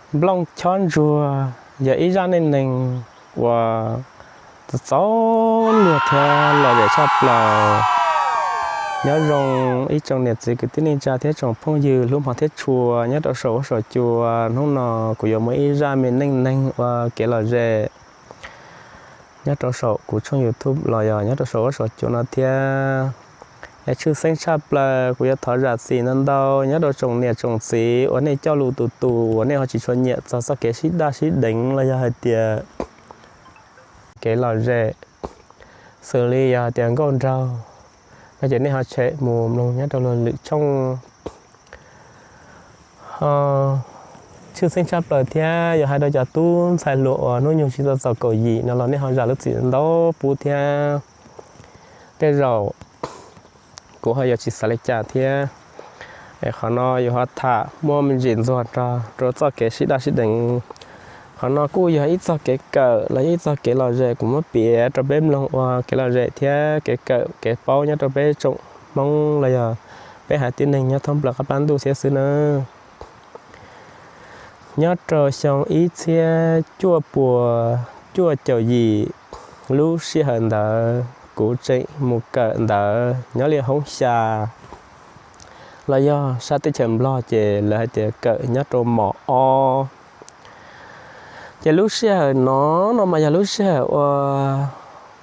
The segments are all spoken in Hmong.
Nplooj chob ntsuag yog ib zaj neej neeg uas txaus luag thiab lom zem tshaj plaws. Nyob zoo ib tsoom niam txiv kwv tij neej tsa thiab tsoom phooj ywg hlub hmov thiab tshua nyob rau saum huab saum cua. Hnub no kuv yuav muaj ib zaj me neej neeg ua kev lom zem nyob rau saum kuv tshooj YouTube los yog nyob rau saum huab saum cua no thiab. Es tshwj xeeb tshaj plaws kuv yuav thov zam txim ntau ntau nyob rau tsoom niam tsoom txiv uas nej coj lus tus tus uas nej ho tsis tshua nyiam txog txoj kev sib daj sib deev los yog hais tias kev lom zem, xws li yog hais tias nkauj nraug no ces nej ho tshem mus mloog nyob rau luag lwm tshooj. Tshwj xeeb tshaj plaws thiab yuav hais rau cov tub ntxhais hluas uas hnub nyoog tsis tau txaus kaum yim no los nej ho zam lub txim ntau pub thiab. Tej zaum kuv ho yuav tsis xav li cas thiab. Es qhov no yuav ho tham muaj me ntsis ntxuag nrog rau txoj kev sib daj sib deev. Qhov no kuj yog ib txoj kev kawm los yog ib txoj kev lom zem kuv muab piav rau peb mloog ua kev lom zem thiab kev kawm kev paub nyob rau peb tsoom Hmoob los yog peb haiv tib neeg nyob thoob plaws qab plab ntuj thiab xwb nawb. Nyob rau xyoo ib txhiab cuaj puas cuaj caum yim, lub sij hawm ntawd kuv tseem mus kawm ntawv nyob li hoob xya los yog sab teb chaws Nplog ces lawv hais tias kawm nyob rau mos ob. Ces lub sij hawm no, no mas yog lub sij hawm uas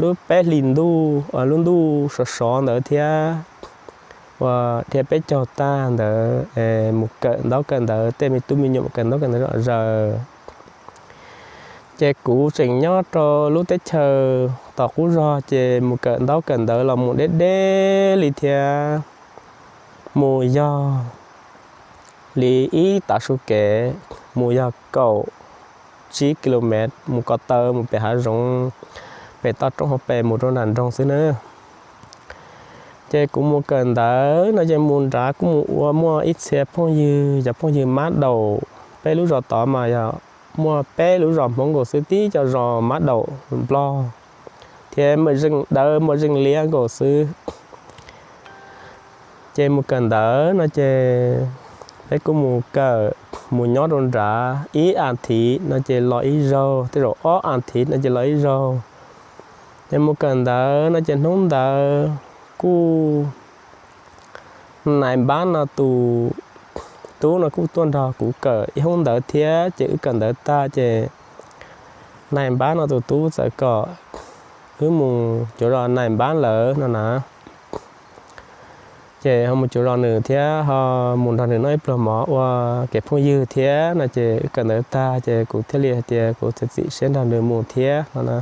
lub peb hlis ntuj uas lub ntuj sov sov ntawd thiab uas dhia peb caug tag ntawd mus kawm ntaub kawm ntawv, tej me tub me nyuam mus kawm ntaub kawm ntawv zom zaws. Ces kuv tseem nyob rau lub teb chaws tom qub zog ces mus kawm ntaub kawm ntawv los mus deb deb li thiab, mus yog li ib tav su kev, mus yog kaum tsib ki lo mev mus ko taw mus pem hav zoov, pem toj roob hauv pes mus rau nram nroog xwb na. Ces kuv mus kawm ntawv no ces mus nrad kuj mus ua muaj ib txhia phooj ywg, cov phooj ywg mab daum. Peb lub zos tod mas yog muaj peb lub zos Hmoob nkaus xwb, tib co zos mab daum Nplog thiab muaj zeej dawb muaj zeej liab nkaus xwb. Ces mus kawm ntawv no ces peb kuj mus kawm, mus nyob rau nrad ib as thiv no ces los ib zaug, tej zaum ob as thiv no ces los ib zaug. Ces mus kawm ntawv no ces hnub ntawd kuj nais npab no tus tub no kuj tuaj nrog kuv kawm ib hnub ntawd thiab, ces wb kawm ntawv tag ces nais npab no tus tub txawm kom wb mus cuag zos nais npab lawm no na. Ces ho mus cuag zos nws thiab ho mus nrog nws noj ib pluag mov ua kev phooj ywg thiab no ces wb kawm ntawv tag ces kuv thiaj li hais tias kuv txiav txim siab nrog nws mus thiab no na.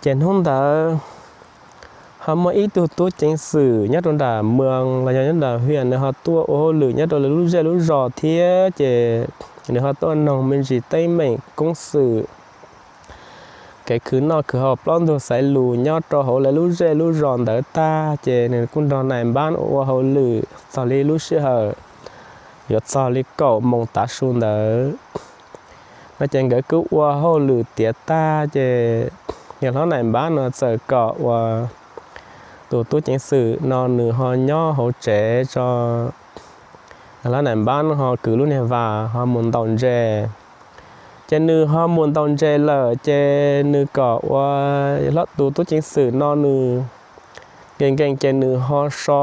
Ces hnub ntawd ho muaj ib tug tub ceev xwm nyob rau nram moos los yog nyob nram hwiam, nws ho tuaj ua hauj lwm nyob rau lawv lub zej lub zos thiab, ces nws ho tuaj noog me ntsis teeb meem koob xwm, kev khwv noj khwv haus, plaub ntug xaiv lus nyob rau hauv lawv lub zej lub zos ntawd tag, ces nws kuj nrog nais npab ua hauj lwm txog li lub sij hawm yuav txog li kaum moos tav su ntawd no ces nkawd kuj ua hauj lwm tiav tag ces niag hlob nais npab no txawm kom uas tus tub ceev xwm no nws ho nyob hauv tsev tso, niag hlob nais npab no ho kwv lub niag vas ho mus ntaus ntses. Ces nws ho mus ntaus ntses lawm ces nws kom ua tus tub ceev xwm no nws nkees nkees ces nws ho so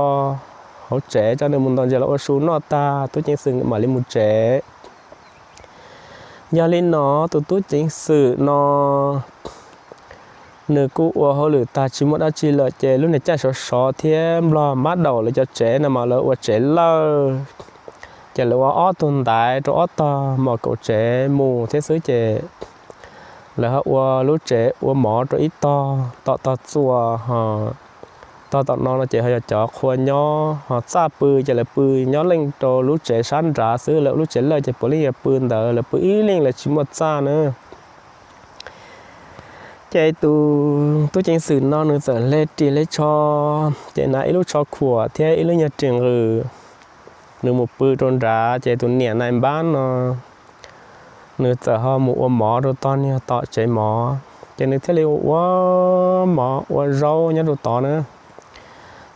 hauv tsev tso, nws mus ntaus ntses los ua su noj tag tub ceev xwm mam li mus tsev. Yog li no tus tub ceev xwm no nws kuj ua hauj lwm tag tsis muaj dab tsi lawm ces lub niag caij sov sov thiab nplog mab daum lawv cov tsev no mas lawv ua tsev lawj, ces lawv ua ob tug ntaiv rau ob tog mom kaum tsev mus thiab xwb ces lawv ho ua lub tsev ua mov rau ib tog tom tog txuas ho tog tom no no ces ho yog cov qhua nyob ho txaj pw ces lawv pw nyob leej rau lub tsev sab nrad xwb, lawv ua lub tsev lawj ces puav leej yog pw ntawd, lawv pw ib leej lawv tsis muaj txaj na. Ces tus tub ceev xwm no nws txawm hle ris hle tsho, ces hnav ib lub tsho khuam thiab ib lub nyuag ris nqws, nws mus pw rau nrad ces tus niam nais npab no nws txawm ho mus ua mov rau tog niag tom tsev mov, ces nws thiaj li ua ua mov ua zaub nyob rau tod na.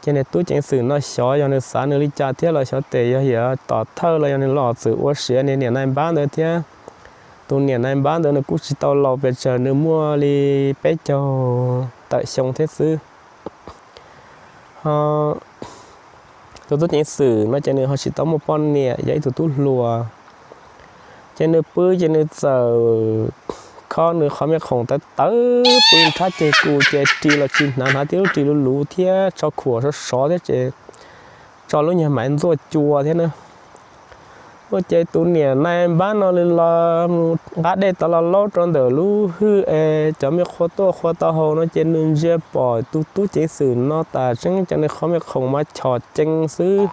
Ces niag tub ceev xwm no xyov yog nws xav nws li cas thiab los xyov tes yog yuav tom thawj los yog nws los txwm ua siav niag niam nais npab ntawd thiab. Tus niam nais npab ntawd nws kuj tsis tau laus pes tsawg, nws muaj li peb caug tawm xyoo thiab xwb. Ho tus tub ceev xwm no ces nws ho tsis tau muaj poj niam, yog ib tug tub hluas. Ces nws pw ces nws txawm kho nws qhov me khoom tawv tawv pw nrhab ceg kus ces ris los tsis hnav, hnav tib lub ris luv luv thiab tso khuam sov sov thiab ces tso lub nyuag maiv ntxuaj cua thiab na. Ua ces tus niam nais npab no nws los mus nqa dej tod los laub rau ntawm lub hwj es cov me qhua tuaj qhua tau haus no ces nws ntsia pom tus tub ceev xwm no tas tseeb ces nws qhov me khoom mas chom cees xwb.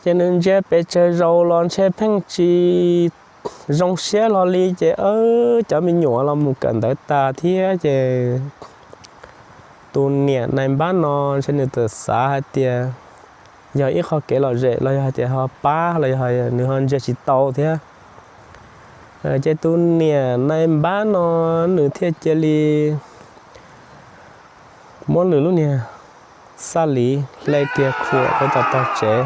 Ces nws ntsia pes tsawg zaus los ntshe pheej tsis zoo siab hlo li ces cov me nyuam los mus kawm ntawv tas thiab ces tus niam nais npab no ntshe nws txawm xav hais tias yog ib qho kev lom zem los yog hais tias ho pab los yog nws ho ntsia tsis tau thiab. Ces tus niam nais npab no nws thiaj cia li muab nws lub niag xaj liv hle kiag khuam rau tom tog tsev,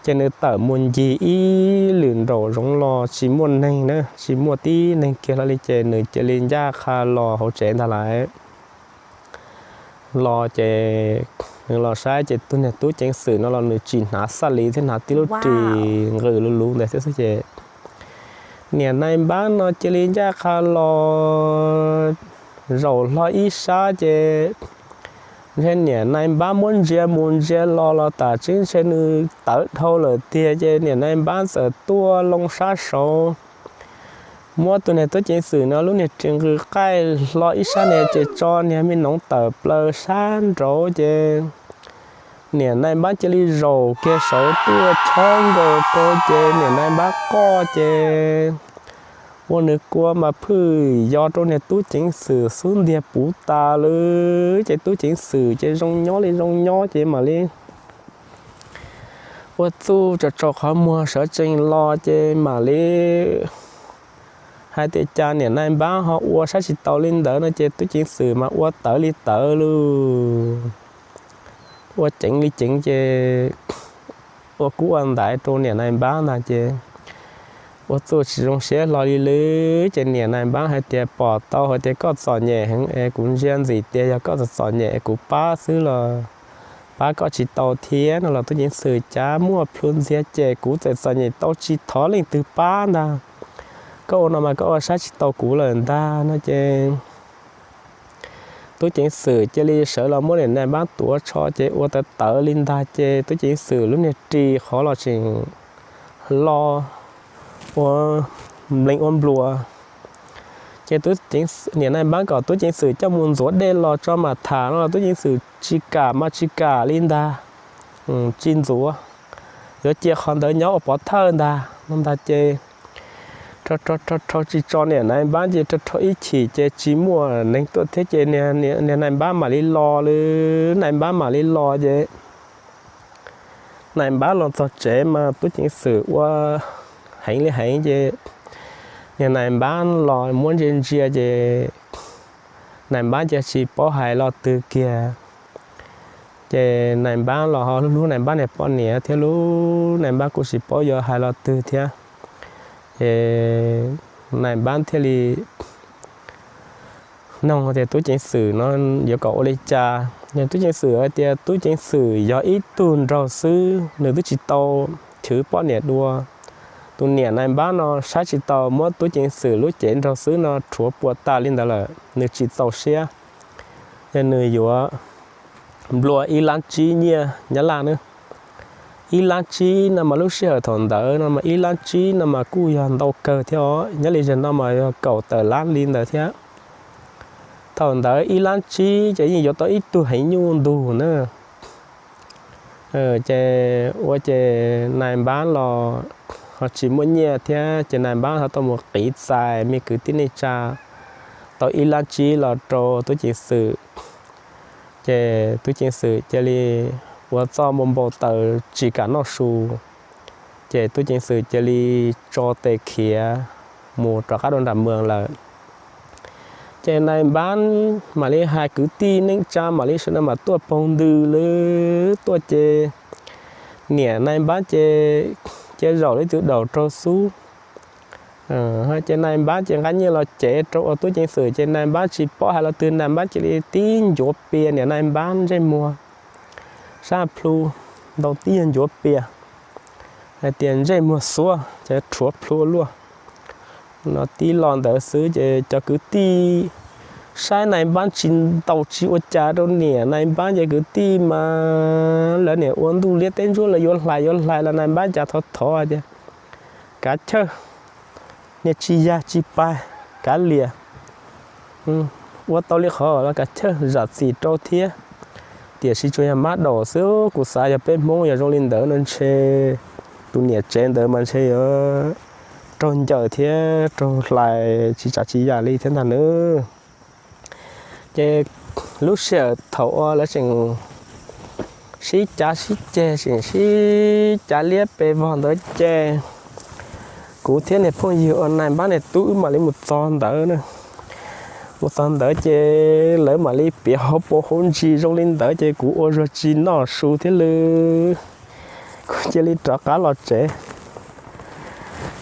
ces nws tawm mus ncig ib lwm nraum zoov los tsis muaj neeg na, tsis muaj tib neeg kiag hlo li ces nws cia li ncaj qha los hauv tsev ntag lawm. Los ces nws los saib ces tus niag tub ceev xwm no los nws tsis hnav xaj liv thiab, hnav tib lub ris nqws luv luv ntawd thiab xwb ces niam nais npab no cia li ncaj qha los zaum hlo ib sab ces ntshe niam nais npab muab ntsia mus ntsia los los tas tseeb ntshe nws tawv dhau lawm tiag ces niam nais npab txawm tuaj loo sab saud, muab tus niag tub ceev xwm no lub niag ris nqws qaij hlo ib sab niag ces tso niag me noov tawm plaws sab nraud ces niam nais npab cia li zaum kiag saud tuaj chob nkaus rau ces niam nais npab qoj ces ua nws kua mas phwj yos rau niag tub ceev xwm xub ntiag puv tas lawm ces tub ceev xwm ces zoo nyob li zoo nyob ces mam li ua txuj tso tso qhov muag sawv tsees los ces mam li hais tias cas niam nais npab ho ua saib tsis taus li ntawd no ces tub ceev xwm mas ua tawv li tawv lawm, ua ceev li ceev ces ua kub ua ntaiv rau niam nais npab ntag ces ua txuj tsis zoo siab hlo li lawm ces niam nais npab hais tias pom tau hais tias koj txom nyem heev es kuv ntsia ntxim tias yog koj txom txom nyem es kuv pab xwb los pab koj tsis tau thiab no los tub ceev xwm cav muaj plhu ntxiag ces kuv txawm txom nyem tau tsis thov leej twg pab ntag. Koj ua no mas koj ua saib tsis taus kuv lawm ntag no ces tub ceev xwm cia li sawv los muab niam nais npab tuav tsho ces ua tawv tawv li ntag ces tub ceev xwm lub niag ris qhov los tseem lo ua nplees ua nplua ces niam nais npab kom tub ceev xwm coj mus ntxuav dej los tso mam tham no los tub ceev xwm tsis kam mas tsis kam li ntag, tsis ntxuav, yuav cia qhov ntawd nyob ua pov thawj ntag no ntag ces rho rho rho tsis tso niam nais npab ces rho rho ib chim ces tsis muaj neeg tuaj thiab ces niag nais npab mam li los lawm, nais npab mam li los ces nais npab los txog tsev mas tub ceev xwm ua heev li heev ces niag nais npab los muab ntsia ntsia ces nais npab cia tsis paub hais lo twg kiag. Ces nais npab los ho hlub hlub nais npab niag poj niam thiab, lub nais npab kuj tsis paub yuav hais lo twg thiab. Ces nais npab thiaj li nug tias tub ceev xwm no yuav kom ua li cas. Tub ceev xwm hais tias tub ceev xwm yog ib tug nraug xwb, nws twb tsis tau chwv poj niam dua. Tus niam nais npab no saib tsis taus muab tub ceev xwm lub cev nraug xwb no rhuav puas tas li ntawd lawm, nws tsis txaus siab. Ces nws yuav nplua ib lab tsib nyiaj nyab laj na. Ib lab tsib no mas lub sij hawm thaum ntawd no mas ib lab tsib no mas kuj yog ntau kawg thiab os, nyob li zaum no mas yog kaum tawm lab li ntawd thiab. Thaum ntawd ib lab tsib ces yeej yuav tau ib tug heev nyuj ntug na. Ces ua ces nais npab los ho tsis muaj nyiaj thiab ces nais npab ho tau mus qiv txais me kwv tij neej tsa tau ib lab tsib los rau tub ceev xwm. Ces tub ceev xwm cia li ua txuj npau npau taws tsis kam noj su, ces tub ceev xwm cia li tso tes khiav mus rov qab rau nram mws lawm. Ces nais npab mam li hais kwv tij neej tsa mam li sawv daws mam tuaj paug ntws lawm tuaj ces niam nais npab ces cia zaum li tus daum raug xub. Ces nais npab ces nqa nyiaj los cev rau ua tub ceev xwm ces nais npab tsis paub hais lo twg, nais npab cia li tib ncuav pias niam nais npab ntsej muag sab plhu, ntaus tib yag ncuav pias hais tias ntsej muag xuav ces rhuav plhu ua luaj. No tib lo ntawd xwb ces cov kwv tij saib nais npab tsis ntaus tsis ua cas rau niam nais npab ces kwv tij mas lawv niam ua ntuj liab teb ntsuab lawv yuav hlais yuav hlais los nais npab cas thov thov tias kav chawj, niag tsis yag tsis pais, kav liam, ua tau li qhov los kav chawj zam txim rau thiab. Tiam sis tsuas yog mab daum xwb, kuv xav yog peb Hmoob yog zoo li ntawd no ntshe tus niam tsev ntawd mas ntshe yuav raug ncaws thiab raug hlais tsis tsav tsis yam li thiab ntag nawb. Ces lub sij hawm thaum uas lawv tseem sib cav sib ceg tseem sib cav liab pes vog ntawd ces kuv thiab niag phooj ywg uas nais npab niag tub wb mam li mus txog ntawd na. Mus txog ntawd ces lawv mam li piav hauv paus hauv ntsis zoo li ntawd ces kuv ua zuag tsis noj su thiab lawm. Kuv cia li rov qab los tsev,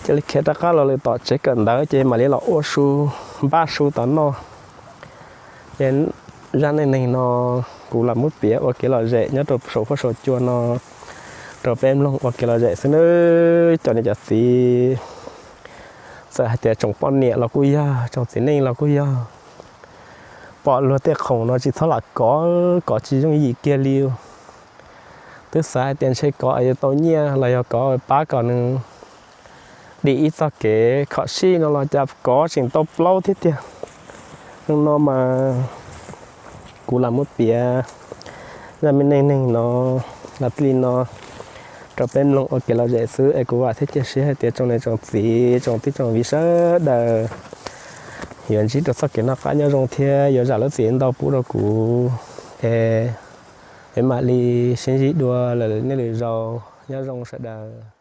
cia li khiav rov qab los lawm tom tsev kawm ntawv ces mam li los ua su, npaj su tom noj. Ces zaj neej neeg no kuv los muab piav ua kev lom zem nyob rau saum huab saum cua no rau peb mloog ua kev lom zem xwb nawb cov niam cov txiv. Txawm hais tias tsoom poj niam los kuj yog, tsoom txiv neej los kuj yog, pom luag tej khoom no tsis txhob lam kov, kov tsis yooj yim kiag li. Twb xav hais tias ntshe kov yuav tau nyiaj los yog kov pab kom nws dim ib txoj kev khom sij no los cas kov tseem tau plaub thiab tiag. Hnub no mas kuv los muab piav zaj me neej neeg no los txij li no rau peb mloog ua kev lom zem xwb es kuv vam thiab cia siab hais tias tsoom niam tsoom txiv tsoom tij tsoom viv sawv daws yuav ntsib rau txoj kev noj qab nyob zoo thiab yuav zam lub txim ntau pub rau kuv es peb mam li sib ntsib dua lwm hnub lwm zaus, nyob zoo sawv daws.